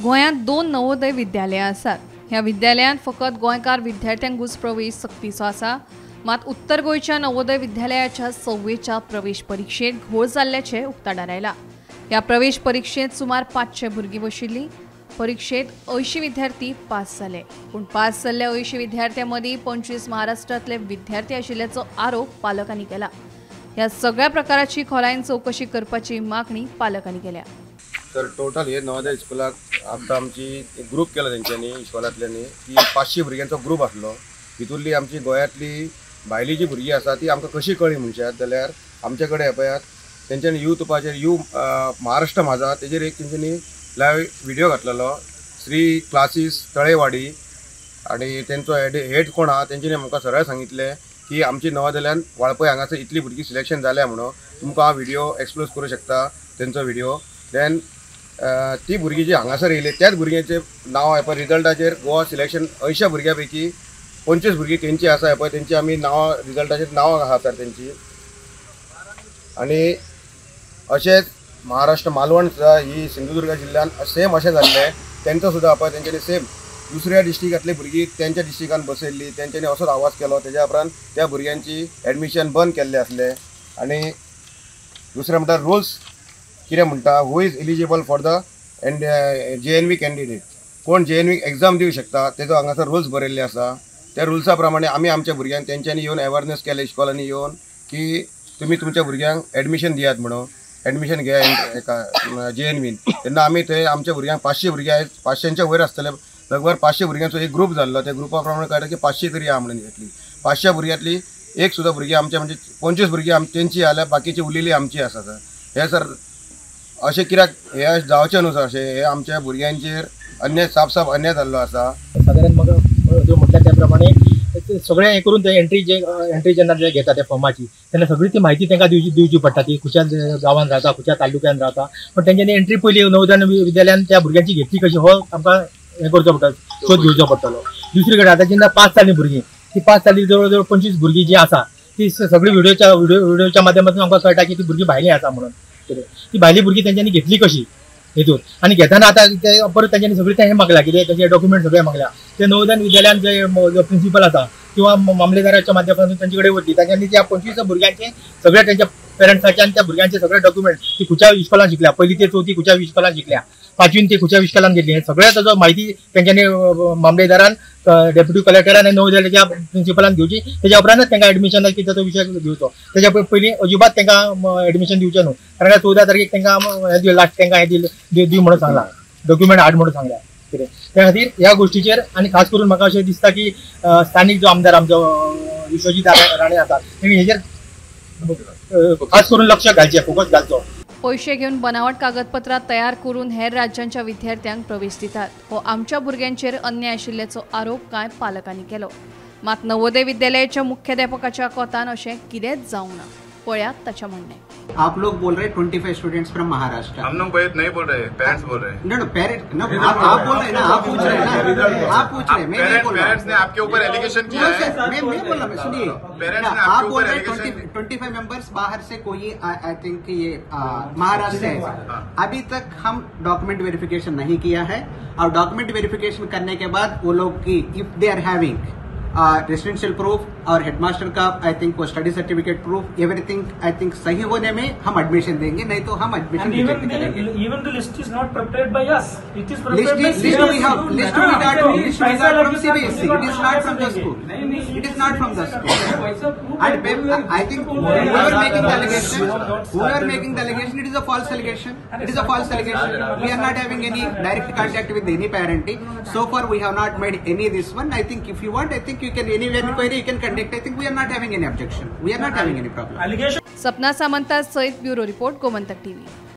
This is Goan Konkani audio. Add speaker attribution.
Speaker 1: गोंयांत 2 नवोदय विद्यालयां आसात. ह्या विद्यालयांत फकत गोंयकार विद्यार्थ्यांकूच प्रवेश सक्तीचो आसा. मात उत्तर गोंयच्या नवोदय विद्यालयाच्या 6वेच्या प्रवेश परिक्षेत घोळ जाल्ल्याचें उक्ताडार आयलां. ह्या प्रवेश परिक्षेत सुमार 500 भुरगीं बशिल्लीं. परिक्षेत 80 विद्यार्थी पास जाले. पूण पास जाल्ल्या 80 विद्यार्थ्यां मदीं 25 महाराष्ट्रांतले विद्यार्थी आशिल्ल्याचो आरोप पालकांनी केला. ह्या सगळ्या प्रकाराची खोलायेन चवकशी करपाची मागणी पालकांनी केल्या.
Speaker 2: तर टोटल हे नवोदय स्कुलाक आतां आमची एक ग्रूप केला तेंच्यांनी इस्कॉलांतल्यांनी की 500 भुरग्यांचो ग्रूप आसलो. भितुरली आमची गोंयांतली भायली जी भुरगीं आसा ती आमकां कशी कळ्ळी म्हणशात जाल्यार आमचे कडेन पळयात तेंच्यांनी युट्यूबाचेर महाराष्ट्र माझा तेजेर एक तेंच्यांनी लायव व्हिडियो घातलेलो श्री क्लासीस तळेवाडी आनी तेंचो हेड कोण आहा तेंच्यांनी आमकां सरळ सांगितलें की आमची नवोदयान वाळपय हांगासर इतली भुरगीं सिलेक्शन जाल्या म्हणून तुमकां हांव व्हिडियो एक्सप्लोज करूं शकता तेंचो व्हिडियो. देन ती भुरगीं जी हांगासर येयली त्याच भुरग्यांचें नांव पळय रिजल्टाचेर गोवा सिलेक्शन 80 भुरग्यां पैकी 25 भुरगीं तेंची आसा पळय तेंची आमी नांवां रिजल्टाचेर नांवां आसा तर तेंची. आनी अशेंच महाराष्ट्र मालवण सुद्दां ही सिंधुदुर्ग जिल्ल्यान सेम अशें जाल्लें तेंचो सुद्दां पळय तेंच्यांनी सेम दुसऱ्या डिस्ट्रिक्टांतली भुरगीं तेंच्या डिस्ट्रिक्टान बसयल्ली तेंच्यांनी असोच आवाज केलो. तेज्या उपरांत त्या भुरग्यांची एडमिशन बंद केल्लें आसलें. आनी दुसरें म्हणटा रुल्स कितें म्हणटा who is eligible for the JNV candidate कोण JNV exam दिवं शकता तेजो हांगासर रुल्स बरयल्ले आसा. त्या रुल्सा प्रमाणे आमी आमच्या भुरग्यांक तेंच्यांनी येवन अवेरनेस केलें इस्कॉलांनी येवन की तुमी तुमच्या भुरग्यांक एडमिशन दियात म्हणून एडमिशन घेया एका JNVन. तेन्ना आमी थंय आमच्या भुरग्यांक 500 भुरगीं आहेत 500च्या वयर आसतले लगभग 500 भुरग्यांचो एक ग्रूप जाल्लो. त्या ग्रुपा प्रमाणे कळटा की 500 तरी आहा म्हणून घेतली 500 भुरग्यांतली एक सुद्दां भुरगीं आमच्या म्हणजे 25 भुरगीं तेंची जाल्यार बाकीची उरलेली आमची आसा सर. हे सर अशें कित्याक हे जावचें न्हू सर. अशें हे आमच्या भुरग्यांचेर अन्याय साफ साफ अन्याय जाल्लो आसा.
Speaker 3: सादारण म्हाका म्हटल्यार त्या प्रमाणे सगळें हें करून ते एंट्री जे एंट्री जेन्ना जे घेता त्या फॉर्माची तेन्ना सगळी ती म्हायती तांकां दिवची पडटा ती खंयच्या गांवांत रावता खंयच्या तालुक्यान रावता. पण तेंच्यांनी एंट्री पयली नवोदय विद्यालयान त्या भुरग्यांची घेतली कशी हो आमकां हें करचो पडटा शोध घेवचो पडटलो. दुसरी कडेन आतां जेन्ना पास जालीं भुरगीं ती पास जाली जवळ जवळ 25 भुरगीं जी आसा ती सगळी व्हिडिओच्या माध्यमांतून आमकां कळटा की ती भुरगीं भायलीं आसा म्हणून. ती भायली भुरगीं तेंच्यांनी घेतली कशी हेतून आनी घेतना आतां ते परत तेंच्यांनी सगळें तें हें मागलां कितें तेंचे डॉक्युमेंट सगळें मागल्या. ते नवोदय विद्यालयान जे प्रिंसिपल आसा किंवा मामलेदाराच्या माध्यमातून तेंचे कडेन वतली तांच्यांनी त्या 25 भुरग्यांचे सगळे तेंच्या पेरंट्साचे आनी त्या भुरग्यांचे सगळे डॉक्युमेंट ती खंयच्या इस्कॉलान शिकल्या पयली ते चवथी खंयच्या इस्कॉलान शिकल्या 5वीन ते खंयच्या इस्कॉलान गेली हे सगळ्या ताजो म्हायती तेंच्यांनी मामलेदारान डेप्युटी कलेक्टरान आनी नवोदयाच्या प्रिंसिपलान घेवची. तेज्या उपरांतच तांकां एडमिशन कितें तो विशय घेवचो. तेज्या पयलीं अजिबात तांकां एडमिशन दिवचें न्हू कारण 14 तारखेक तांकां लास्ट तांकां हें दिव म्हणून सांगलां डॉक्युमेंट हाड म्हणून सांगलां कितें. त्या खातीर ह्या गोश्टीचेर आनी खास करून म्हाका अशें दिसता की स्थानीक जो आमदार आमचो विश्वजीत राणे आसा तेणी हेजेर खास करून लक्ष घालचें फोकस घालचो.
Speaker 1: पयशे घेवन बनावट कागदपत्रां तयार करून हेर राज्यांच्या विद्यार्थ्यांक प्रवेश दितात हो आमच्या भुरग्यांचेर अन्याय आशिल्ल्याचो आरोप कांय पालकांनी केलो. मात नवोदय विद्यालयाच्या मुख्याध्यापकाच्या कोतान अशें कितेंच जावंक ना. पळयात ताचें म्हणणें.
Speaker 4: आप लोग बोल रहे 25 स्टूडेंट्स फ्रॉम महाराष्ट्र.
Speaker 5: हम लोग नहीं बोल रहे, पेरेंट्स बोल रहे हैं.
Speaker 4: नो पेरेंट नो आप बोल रहे हैं ना, आप पूछ रहे हैं ना, आप पूछ रहे हैं. मैं नहीं बोल रहा.
Speaker 5: पेरेंट्स ने आपके ऊपर एलिगेशन किया है.
Speaker 4: मैं बोल रहा हूँ, सुनिए.
Speaker 5: पेरेंट्स ने
Speaker 4: आप बोल रहे हैं 25 मेंबर्स बाहर से कोई I think ये महाराष्ट्र से है. अभी तक हम डॉक्यूमेंट वेरिफिकेशन नहीं किया है और डॉक्यूमेंट वेरिफिकेशन करने के बाद वो लोग की if they are having residential proof Aur headmaster का I think वो study certificate proof everything I think सही होने में हम एडमिशन देंगे, नहीं तो हम एडमिशन रिजेक्ट करेंगे.
Speaker 6: Even the list is not prepared by us, it is prepared by
Speaker 4: list we have list we got from CBSE. It is not from the school, it is not from the school. And I think whoever making the allegation, whoever making the allegation, it is a false allegation. It is a false allegation. We are not having any direct contact with any parent. So far we have not made any this one. I think if you want, I think you can anywhere inquiry you can conduct. I think we are not having any objection. We are not having any problem.
Speaker 1: Sapna Samanta सहित ब्युरो रिपोर्ट, गोमंतक टीव्ही.